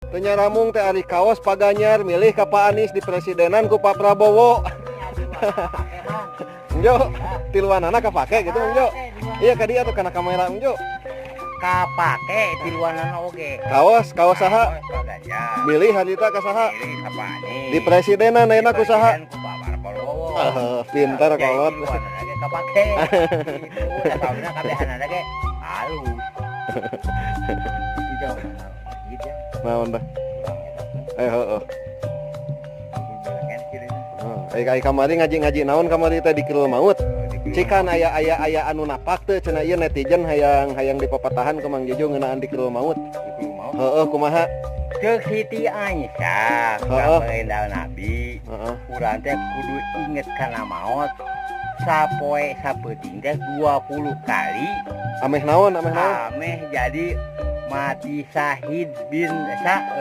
Teu nyaramung teh ari kaos Pak Ganjar, milih ka Pak Anies, di presidenan ku Pak Prabowo. Mang Jo, tiluanana kapake gitu, Mang Jo. Iya, ka dieu atuh kana kamera, Mang Jo. Kapake tiluanana oge. Kaos, kaos saha? Kaos Pak Ganjar. Milih harita ka saha? Milih ka Pak Anies. Di presidenan ayeuna ku saha? Presiden ku Pak Prabowo. Ah, pintar Jadi kolot. tiluanana ge kapake. Gitu, da sauna kabehanana ge halus. Itu gitu ya. Naon dah? Urang eta teh. Eh, heeh. Belengan kieu. Heeh. Ai kamari ngaji-ngaji naon kamari teh, Dikrul Maut? Cikan aya aya aya anu napak teu cenah ieu netizen hayang hayang dipapatahan ke Mang Jojo ngeunaan Dikrul Maut. Dikrul Maut. Heeh, kumaha? Ceuk Siti Aisyah, baginda Nabi, urang teh kudu inget kana maot sapoe sapeuting teh 20 kali. Ameh naon, ameh naon? Ameh jadi mati sahid bin sa.